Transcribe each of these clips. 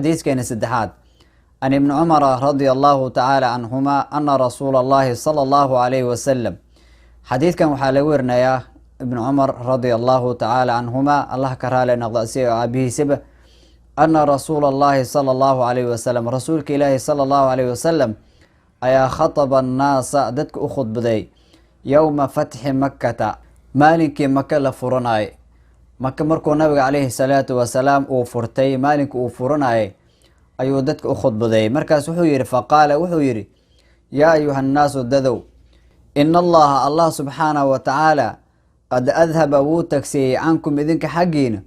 Xadiiskeena saddexaad: Can Ibni Cumara radia Allahu tacaala canhuma ana rasuula Allahi sala Allahu calayhi wasalam. Xadiidkan waxaa laga werinayaa Ibni Cumar radia Allahu tacaala canhuma, Allah ka raali noqda si aabihiisaba, ana rasuula Allahi sala Allahu calayhi wasalam, rasuulka Ilaahi sala Allahu calayhi wasalam ayaa khataba annaasa, dadka u khudbaday, yowma fatxi Makkata, maalinkii Maka la furanayay. Maka markuu nabiga calayhi salaatu wasalaam uu furtay, maalinka uu furanayay ayuu dadka u khudbadeeyey. Markaas wuxuu yihi, faqaala, wuxuu yihi: "Yaa ayuha nnaasu, dadow, in Allaha, Allah subxaanahu wa tacaala, qad adhaba, wuu tagsiiyey, cankum, idinka xaggiina,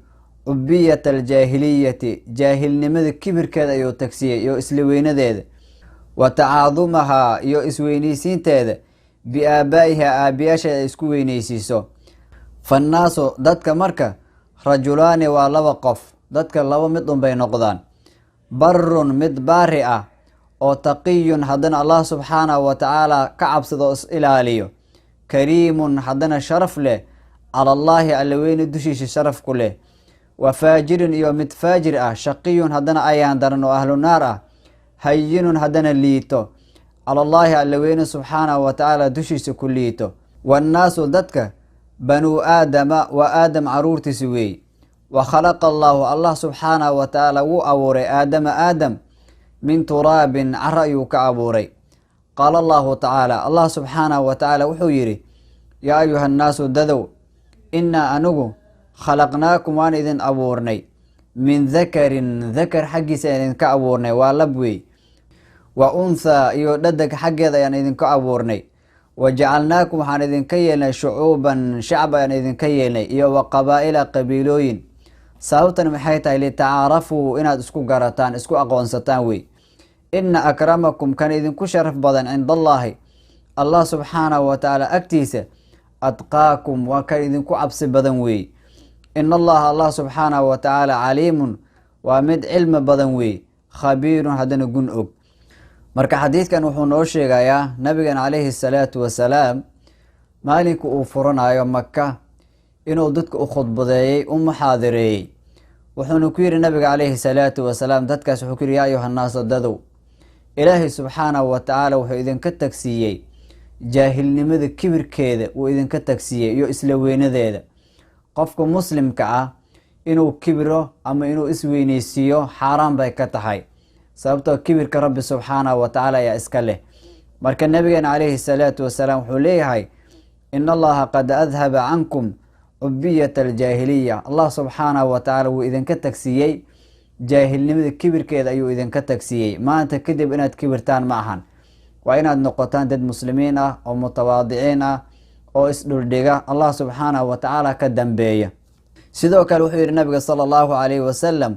cubiyata aljaahiliyati, jaahilnimada kibirkeeda ayuu tagsiiyey iyo isla weynadeeda, wa tacaadumahaa, iyo isweyneysiinteeda, biaabaa'iha, aabiyaasheeda ay isku weyneysiiso. Fannaasu, dadka marka, rajulaani, waa laba qof. Dadka laba mid unbay noqdaan: barun, mid baari ah oo taqiyun, haddana Allah subxaanahu wa tacaala ka cabsado oo is ilaaliyo, kariimun, haddana sharaf leh, cala Allaahi, Allaweyne dushiisa sharaf ku leh, wa faajirin, iyo mid faajir ah, shaqiyun, haddana ayaan daran oo ahlu naar ah, hayinun, haddana liito, cala Allaahi, Allaweyne subxaanahu wa tacaala dushiisa ku liito. Waannaasu, dadka, banuu Aadama, waa Aadam caruurtiisa weey. Wa khalaqa Allaahu, Allah subxaanahu wa tacaala wuu abuuray, Aadama, Aadam, min turaabin, caro ayuu ka abuuray. Qaala Allahu tacaala, Allah subxaanahu wa tacaala wuxuu yidhi: Yaa ayuha nnaasu, dadow, innaa, anigu, khalaqnaakum, waan idin abuurnay, min dakarin, dakar xaggiisa ayaan idinka abuurnay, waa lab wey, wa unthaa, iyo dhadeg xaggeeda ayaan idinka abuurnay, wa jacalnaakum, waxaan idinka yeelnay, shucuuban, shacab ayaan idinka yeelnay, iyo wa qabaa'ila, qabiilooyin. Sababtan maxay tahay? Litacaarafuu, inaad isku garataan, isku aqoonsataan wey. Ina akramakum, kan idinku sharaf badan, cinda Allaahi, Allah subxaanahu wa tacaala agtiisa, adqaakum, waa kan idinku cabsi badan wey. In Allaha, Allah subxaanahu wa tacaala, caliimun, waa mid cilmi badan wey, khabiirun, haddana gun og. Marka xadiidkan wuxuu noo sheegayaa nabigan calayhi salaatu wasalaam maalinka uu furanayo Maka inuu dadka u khudbadeeyey, u muxaadireeyey. Wuxuuna ku yihi nabiga calayhi salaatu wasalaam dadkaas, wuxuu ku yihi: "Yaa ayuha nnaasa, dadow, Ilaahay subxaanahu wa tacaala wuxuu idinka tagsiiyey jaahilnimada kibirkeeda, wuu idinka tagsiiyey iyo isla weynadeeda." Qofka muslimka ah inuu kibiro ama inuu isweyneysiiyo xaaraan bay ka tahay, sababtoo kibirka Rabbi subxaanahu wa tacaala ayaa iska leh. Marka nabigeena calayhi salaatu wasalaam wuxuu leeyahay: "In Allaha qad adhaba cankum cubiyata aljaahiliya." Allah subxaanahu wa tacaala wuu idinka tagsiiyey jaahilnimada kibirkeeda ayuu idinka tagsiiyey. Maanta kadib inaad kibirtaan ma ahan, waa inaad noqotaan dad muslimiin ah oo mutawaadiciin ah oo isdhuldhiga, Allah subxaanahu wa tacaala ka dambeeya. Sidoo kale wuxuu yihi nabiga sala Allahu calayhi wasalam: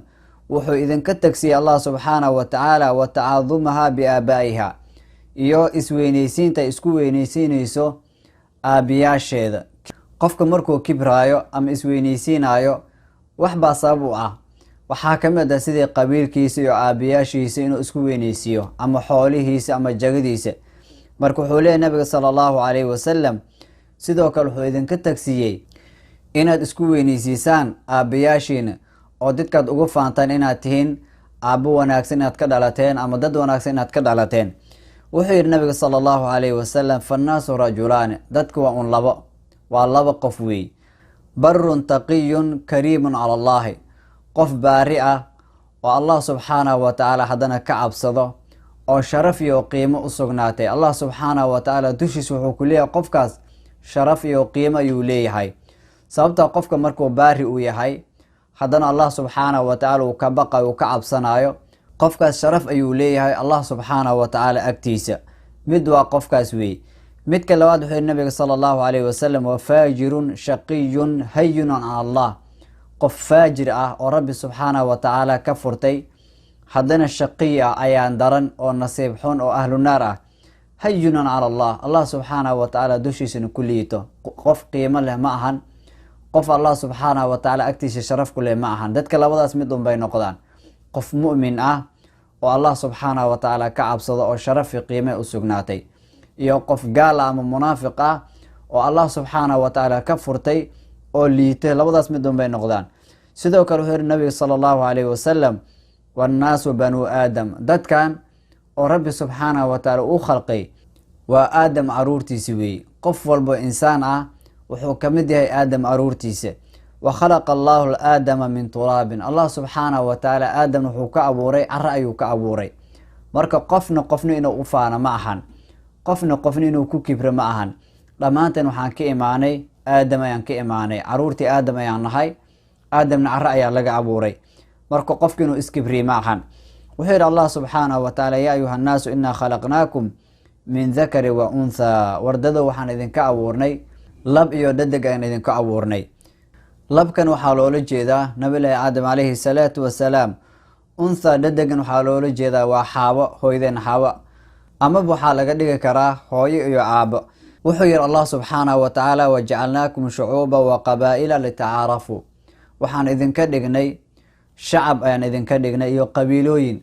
wuxuu idinka tagsiyey Allah subxaanahu wa tacaala wa tacaadumaha biaabaa'iha, iyo isweyneysiinta isku weyneysiinayso aabiyaasheeda. Qofka markuu kibraayo ama isweyneysiinayo, wax baa sabab u ah. Waxaa ka mid ah sidii qabiilkiisa iyo aabiyaashiisa inuu isku weyneysiiyo, ama xoolihiisa ama jagadiisa. Marka wuxuu leeyahy nabiga sala Allahu calayhi wasalam: sidoo kale wuxuu idinka tagsiiyey inaad isku weyneysiisaan aabayaashiina oo dadkaad ugu faantaan inaad tihiin aabbo wanaagsan inaad ka dhalateen ama dad wanaagsan inaad ka dhalateen. Wuxuu yihi nabiga sala Allahu calayhi wasalam: "Fannaasu rajulaani," dadka waa un labo, waa laba qof weey, "barun taqiyun kariimun cala Allahi," qof baari ah oo Allah subxaanahu wa tacaala haddana ka cabsado oo sharaf iyo qiimo u sugnaatay Allah subxaanahu wa tacaala dushiisa. Wuxuu ku leeyahay qofkaas sharaf iyo qiimo ayuu leeyahay, sababta qofka markuu baari uu yahay, haddana Allah subxaanahu wa tacaala uu ka baqayo, uu ka cabsanayo, qofkaas sharaf ayuu leeyahay Allah subxaanahu wa tacaala agtiisa. Mid waa qofkaas weey. Midka labaad wuxuu yihi nabiga sala Allahu calayhi wasalam: "Wa faajirun shaqiyun hayinun cala Allah," qof faajir ah oo Rabbi subxaanahu wa tacaala ka furtay, haddana shaqiy ah, ayaan daran oo nasiib xun oo ahlu naar ah, hayinun cala Allah, Allah subxaanahu wa tacaala dushiisana ku liito. Qof qiimo leh ma ahan, qof Allah subxaanahu wa tacaala agtiisa sharaf ku leh ma ahan. Dadka labadaas mid unbay noqdaan: qof mu'min ah oo Allah subxaanahu wa tacaala ka cabsado oo sharafi qiime u sugnaatay, iyo qof gaal ah ama munaafiq ah oo Allah subxaanahu wa tacaala ka furtay oo liitay. Labadaas mid unbay noqdaan. Sidoo kale wuxuu yihi nabiga sala Allahu calayhi wasalam Wannaasu banuu aadam, dadkan oo Rabbi subxaanahu wa tacaala uu khalqay waa Aadam caruurtiisi weeye. Qof walbo insaan ah wuxuu ka mid yahay Aadam caruurtiisa. Wa khalaqa Allahu aadama min turaabin, Allah subxaanahu wa tacaala Aadam wuxuu ka abuuray caro ayuu ka abuuray. Marka qofna qofna inuu u faano ma ahan, qofna qofna inuu ku kibro ma ahan. Dhammaanteen waxaan ka imaanay Aadam ayaan ka imaanay, caruurtii Aadam ayaan nahay, Aadamna caro ayaa laga abuuray. Marka qofka inuu iskibriye ma ahan. Wuxuu yidhi Allah subxaanahu wa tacaala: yaa ayuha nnaasu inaa khalaqnaakum min dakari wa unthaa, wardado waxaan idinka abuurnay lab iyo dhadeg ayaan idinka abuurnay. Labkan waxaa loola jeedaa Nabilaahi Aadam calayhi salaatu wasalaam. Unthaa dhadegan waxaa loola jeedaa waa Xaabo, hooydeen Xaabo, amaba waxaa laga dhigi karaa hooyo iyo aabo. Wuxuu yihi Allah subxaanahu wa tacaala: wajacalnaakum shucuuba wa qabaa'ila litacaarafuu, waxaan idinka dhignay shacab ayaan idinka dhignay iyo qabiilooyin.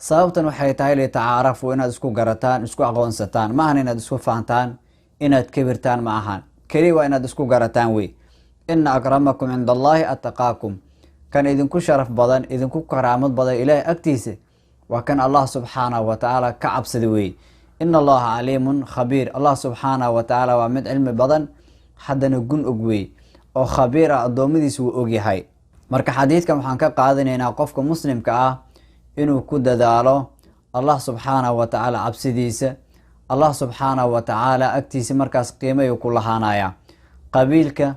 Sababtan waxay tahay litacaarafuu, inaad isku garataan, isku aqoonsataan. Ma ahan inaad isku faantaan, inaad kibirtaan ma ahan, keliya waa inaad isku garataan wey. Ina akramakum cinda Allahi ataqaakum, kan idinku sharaf badan, idinku karaamad badan Ilaahay agtiisa waa kan Allah subxaanahu wa tacaala ka cabsada wey. Ina Allaha caliimun khabiir, Allah subxaanahu wa tacaala waa mid cilmi badan, haddana gun og wey oo khabiir ah, addoommadiisa wuu ogyahay. Marka xadiidkan waxaan ka qaadanaynaa qofka muslimka ah inuu ku dadaalo Allah subxaanahu wa tacaala cabsidiisa. Allah subxaanahu wa tacaala agtiisa markaas qiimo ayuu ku lahaanaya. Qabiilka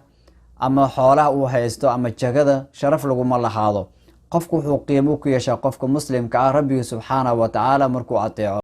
ama xoolaha uu haysto ama jagada sharaf laguma lahaado. Qofku wuxuu qiimo ku yeeshaa, qofka muslimka ah, Rabbigii subxaanahu wa tacaala markuu ateeco.